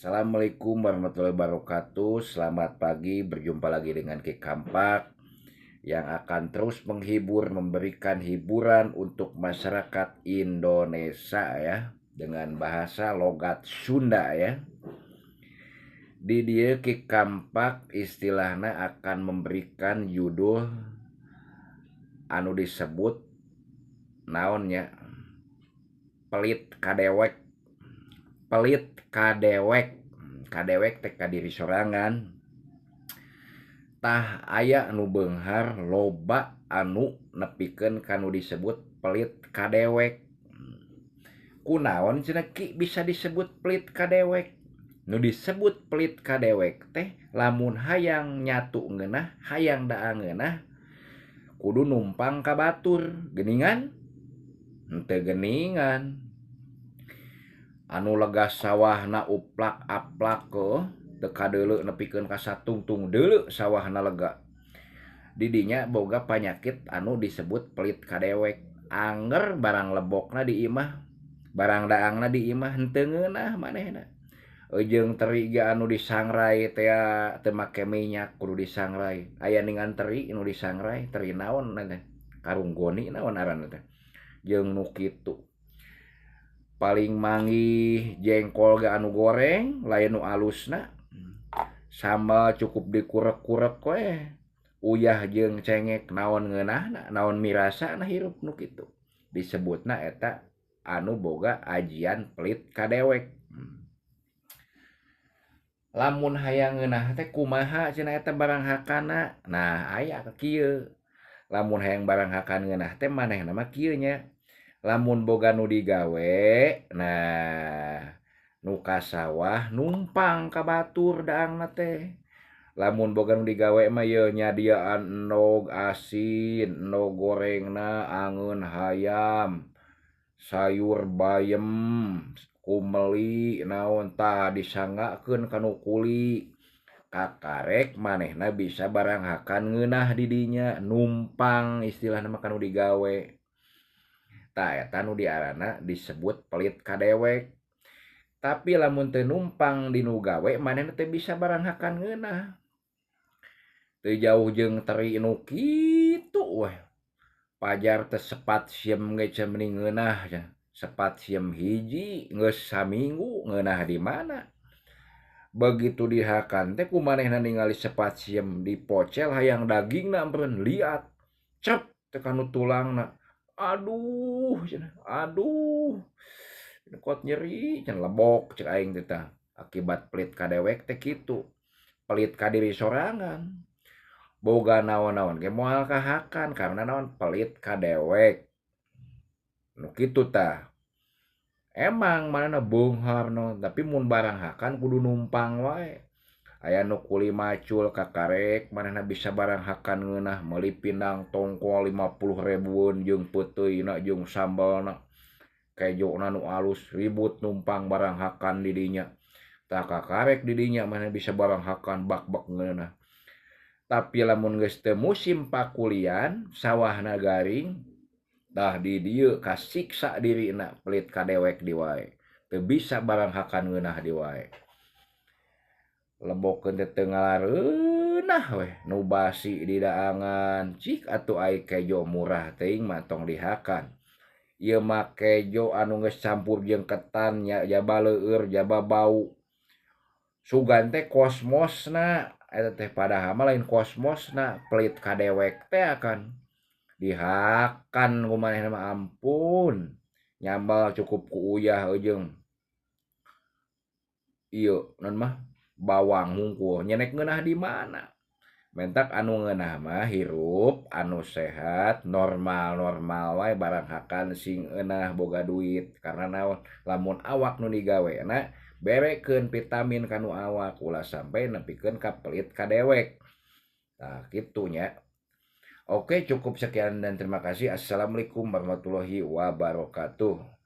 Assalamualaikum warahmatullahi wabarakatuh. Selamat pagi, berjumpa lagi dengan Ki Kampak yang akan terus menghibur, memberikan hiburan untuk masyarakat Indonesia ya, dengan bahasa logat Sunda ya. Di dieu Ki Kampak istilahna akan memberikan judul anu disebut naon nya, pelit kadewek. Pelit kadewek, kadewek teh ka diri sorangan. Tah, aya nu beunghar, loba anu nepikeun ka nu disebut pelit kadewek. Kunaon cenah, Ki, bisa disebut pelit kadewek? Nu disebut pelit kadewek teh lamun hayang nyatu ngeunah, hayang daang ngeunah, kudu numpang ka batur geuningan. Henteu geuningan, anu lega sawahna uplak aplak heuh, teu kadeuleu nepikeun ka satungtung deuleu sawahna lega. Didinya boga panyakit anu disebut pelit kadewek. Anger barang lebokna di imah, barang daangna di imah, henteu ngeunah manehna. Jeung teri ge anu disangrai tea, teu make minyak, kudu disangrai. Aya ningan teri nu disangrai, teri naon teh, karung goni naon ngaranna teh, jeung nu kitu. Paling manggih jengkol ge anu goreng, lain nu alusna. Sambal cukup dikurek-kurek we, uyah jeung cengek. Naon ngeunahna, naon mirasana hirup nu kitu? Disebutna eta anu boga ajian pelit kadewek. Lamun hayang ngeunah teh kumaha cenah eta barang hakanna? Nah, aya kieu, lamun hayang barang hakan ngeunah teh manehna mah kieu nya, lamun boga nu digawe, nah, nu ka sawah numpang ka batur daangna teh. Lamun boga nu digawe mah yeuh nyadiaan endog asin, endog gorengna, angeun hayam, sayur bayem, kumeli naon, tah disanggakeun ka nu kuli. Kakarek manehna bisa barang hakan ngeunah di dinya, numpang istilahna mah ka nu digawe. Tah, eta nu diarana disebut pelit kadewek. Tapi lamun teu numpang di nu gawe, manehna teu bisa barang hakan ngeunah. Teu jauh jeung teri nu kitu weh. Pajar teh sepat siem ge can meuni ngeunah cenah. Sepat siem hiji geus saminggu, ngeunah di mana? Begitu dihakan teh ku manehna ningali sepat siem dipocel hayang dagingna ampeun liat. Cep teh kanu tulangna. "Aduh," cenah, "aduh. Kot nyeri," cenah, "lebok," cek aing teh tah. Akibat pelit kadewek teh kitu. Pelit ka diri sorangan. Boga naon-naon ge moal kahakan karena naon? Pelit kadewek. Nu kitu tah. Emang manehna beunghar naon, tapi mun barang hakan kudu numpang wae. Aya nu kuli macul, kakarek manehna bisa barang hakan ngeunah, meuli pindang tongkol 50 ribueun jeung peuteuyna jeung sambalna. Kejona nu alus, ribut numpang barang hakan di dinya. Tah, kakarek di dinya manehna bisa barang hakan bak-bak ngeunah. Tapi lamun geus teu musim pakulian, sawahna garing, tah di dieu kasiksa dirina, pelit kadewek di wae. Teu bisa barang hakan ngeunah di wae. Lebokeun teh teu ngalareunah weh, nu basi didaangan, cik atuh ai kejo murah teuing mah tong dihakan. Ieu mah kejo anu geus campur jeung ketan nya, jaba leueur, jaba bau. Sugan teh kosmosna eta teh, padahal mah lain kosmosna, pelit kadewek teh akan. Dihakan ku manehna mah ampun. Nyambal cukup ku uyah jeung ieu naon mah bawang hungkul, nyenek ngeunah di mana? Mentak anu ngeunah mah hirup anu sehat, normal-normal wae, barang hakan sing eunah, boga duit. Karena naon? Lamun awak nu digawena, berekeun vitamin ka nu awak, ulah sampai nepikeun ka pelit kadewek. Tah, kitu nya. Oke, cukup sekian dan terima kasih. Assalamualaikum warahmatullahi wabarakatuh.